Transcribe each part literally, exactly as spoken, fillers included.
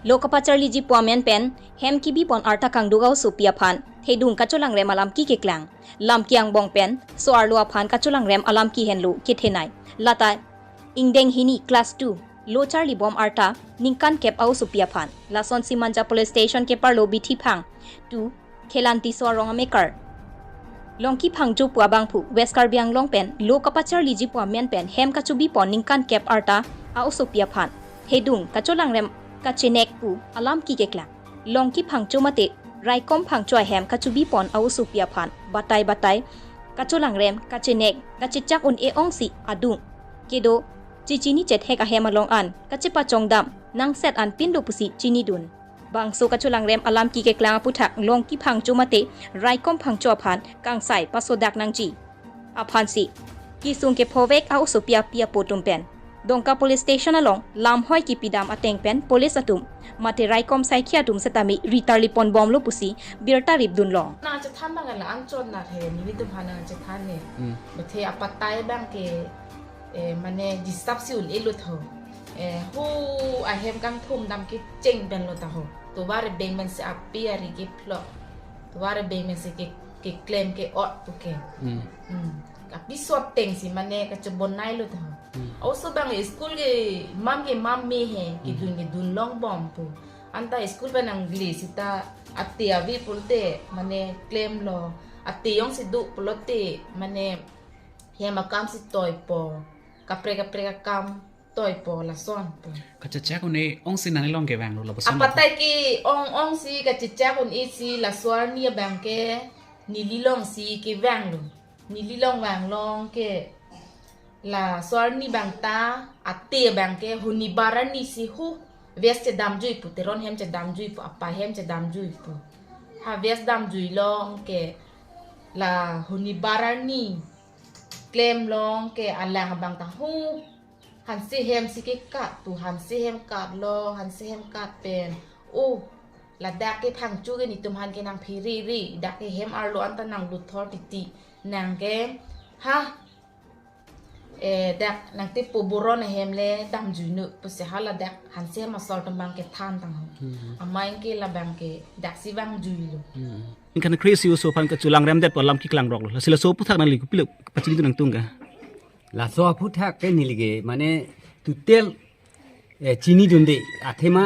Lo kapacharliji pu amen pen hem kebipon arta kangduk a-osopi aphan thedung kacholangrem alamki keklang. Lamki angbong pen so-arlo aphan kacholangrem alamki henlo kethenei. Lata ingdeng hini class two lo charlibom arta ningkan kep a-osopi aphan. Lasonsi Manja Police Station keparlo Bithi Phang two Khelanti so arong amekar Longki Phangcho pu abangphu West Karbi Anglong pen lo kapacharliji pu amen pen hem kachobipon ningkan kep arta a-osopi aphan thedung kacholangrem kachenek pu alamki keklang. Longki Phangcho mate Raikom Phangcho ahem kachobipon a-osopi aphan batai batai kacholangrem kachenek kachechak un-e ongsi adung kedo chechini chethek ahem along an kachepachongdam nangset anpin do pusi chinidun. Bangso kacholangrem alamki keklang aputhak Longki Phangcho mate Raikom Phangcho aphan kangsai pasodak nangji aphansi kesung kephovek a-osopi api apo atum pen Dongka Police Station along lamhoi kipidam ateng pen police atum mate Raikom saikhi atum setame ritarlipon bomlo pusi birta ripdunlong. Nangchethan abang la anchot na he, nelitum aphan nangchethan he. Hmm. Bethe apatai abang ke, eh, mane disturb si un-elo tho. Eh, hu ahem kangthum dam kecheng penlo ta ho. Tovar beng men si api ari kephlok. Tovar beng men si ke, keklem ke-ot pu ke. Hmm. Hmm. Api sot ateng si mane kachebonai lo ta ho. Hmm. Also abang school ke mam ke mam me he, kedun kedun longbom pu. Anta school pen nangli sita ate ave pulote mane klemlo. Ate jongsi do pulote mane hem akam si toipo. Kaprek kaprek akam toipo lason pu. Kachechak un-e ongsi nanglilong kevanglo lapuson. Apatai ke ong ongsi kachechak un-e si laso arni abang ke nelilong si kevanglo. Nelilong vanglong ke laso arni abang ta ate abang ke honibar arni si hu vest chedamjui pu, Teron hem chedamjui pu, apa hem chedamjui pu. Ha vest damjui long ke la honibar arni klemlong ke alang abang ta hu hanse hem si kekat pu, hanse hem katlo, hanse hem kat pen. Oh, ladak ke Phangcho ke netum aphan ke nangphere ri, dak ke hem arlo anta nangluthor titi. Nang ke, ha, eh, dak nangtepo boron ahem le damjuinon pusi hala dak hanse hem asor atum abang kethan tang ho. Hmm. Amai ke labang ke daksi vangjuilo. Hmm. Ningkan kre-isi oso aphan kacholangrem det pu alam keklang roklo. Lasi laso aputhak nangli kopilo pachinidun nangtung ke? Laso aputhak ke neli ke mane total, eh, chinidunde. Athema,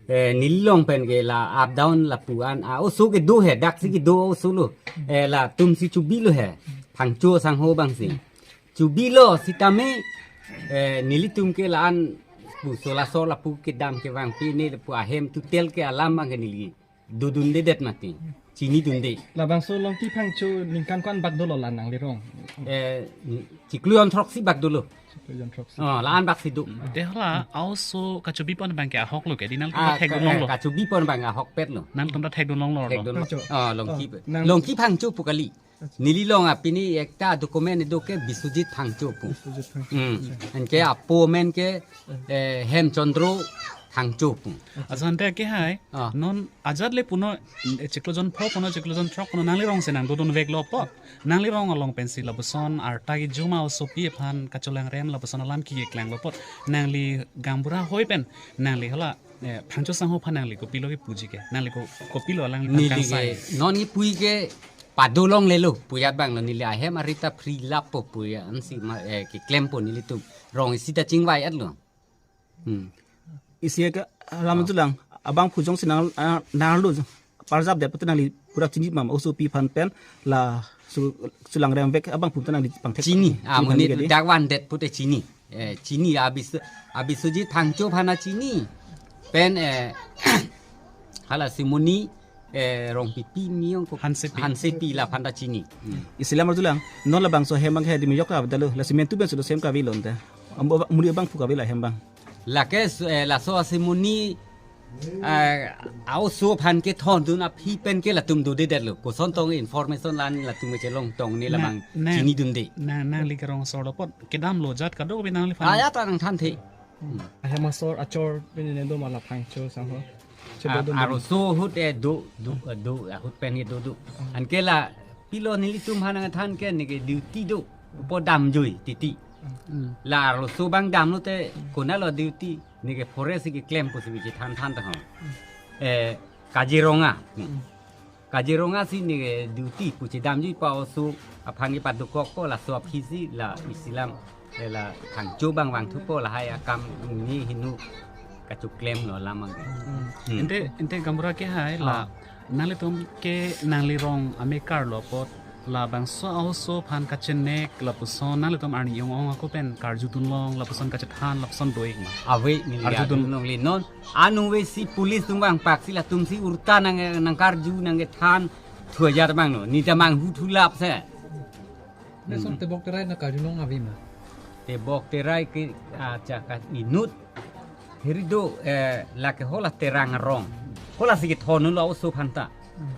eh, nelilong pen ke la up down lapu an a-oso kedo he, daksi kedo oso lo. Eh, latum si chobilo he. Phangcho sangho abang si chobilo sitame, eh, nelitum ke la-an pu so laso lapu kedam kevangpi ne pu ahem total ke alam abang ke neli dodundedet mati. Chinidunde. Labangso Longki Phangcho ningkan ko-an bak dolo la nanglirong? Eh, chiklo jonthroksi bak dolo. Chiklo jonthroksi. Oh, la-an bak si do. Te hala a-oso kachobipon abang ke ahok lo ke, di nangtum ta thekdunlonglo. Ah, ka-, eh, kachobipon abang ahokpet lo. Nangtum ta thekdunlonglo. Thekdunlong. Phangcho. Oh, Longki. Oh, nang- Longki Phangcho pu kali. Nelilong apini ekta document do ke Biswajit Phangcho pu. Biswajit Phangcho. Hmm. Anke apo amen ke, eh, Hemchandra Phangcho pu. Ason te ke hai. Ah. Non ajat le puno, eh, chiklo jonpho puno chiklo jonthrok puno nanglirong si nangdodunveklo po. Nanglirong along pensi lapuson arta kejoma osopi aphan kacholangrem lapuson alam keklanglo po. Nangli gaonbura hoi pen nangli hala, eh, Phangcho sangho aphan nangli kopilo kepuji ke? Nangli ko, kopilo alangli aphan neli kangsai ke, non kepui ke padolonglelo, pujat abang lo neli ahem arita free lapo puya ansi ma, eh, keklempo nelitum. Rong isi ta chingvai-etlo. Hmm. Isi ke lam, ah, chulang abangphu jongsi nang, ah, nanglo parjapdet pute nangli pura chini ma, osopi aphan pen laso cholangremvek abangphu ta nangli pangthek. Chini, ah, chini muni kali. Dak vandet pute chini. Eh, chini abis, Biswajit Phangcho aphan ta chini. Pen, eh, hala si muni, eh, Rongpipi miyong ko Hansepi. Hansepi laphan ta chini. Hmm. Isi lam arjulang, non labangso hem abang ke dimi yok ka avdalo, lasi mentu pensi do sem kavelo ante. Ambo muni abangphu kavelo hem abang. Lake su-, eh, laso asi muni, eh, a-oso aphan kethondun aphi pen ke latum dodedetlo. Koson tong information la-an latum kechelong tong ne labang chinidunde. Na, nangli karong asor lo po. Kedamlo jat kadokave nangliphan. Aya ta nangthanthe. Hmm. Ahem asor achor pini ne do ma la Phangcho sangho. Ah, chedodun. Aroso ahut, eh, do, do, eh, do, ahut pen ke do, do. Hmm. Anke la pilo nelitum aphan nangthan ke neke duty do. Upo damjui titi. Hmm. La arloso abang damlote konatlo duty, neke forest si keklem pusi bi chethan than tahong. Eh, Kaziranga. Hmm. Kaziranga si neke duty pu chedamji pa oso aphan kepadokokpo, laso aphi si la isilam, eh, la thangcho abang vangthupo, lahai akam ni hinu kachoklem lo lam abang. Hmm. Hmm. Ante, ante gaonbura ke hai la, ah, nanglitum ke nangli rong amekar lo apot labangso a-oso aphan kachenek lapuson nanglitum arni ong-ong ako pen karjudun long lapuson kachethan lapuson do-ik ma? Ave, neli arjudun longle non. Anung ave si police atum vangpak si latum si urta nang, nangkarju nangkethan thu ajar abang lo. Neta manghu thulap se. Lason, hmm, tebok terai nangkarju long ave ma? Tebok terai ke, ah, cha ka inut. Heri do, eh, lake hala Terang arong. Hala si kethon lo oso aphanta. Hmm.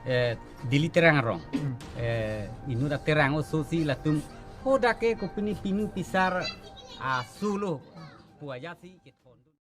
Eh, Delhi Terang arong. Hmm. Eh, inut a-Terang oso si latum hadak ke kopine pinu pisar, ah, solo pu aja si kethon.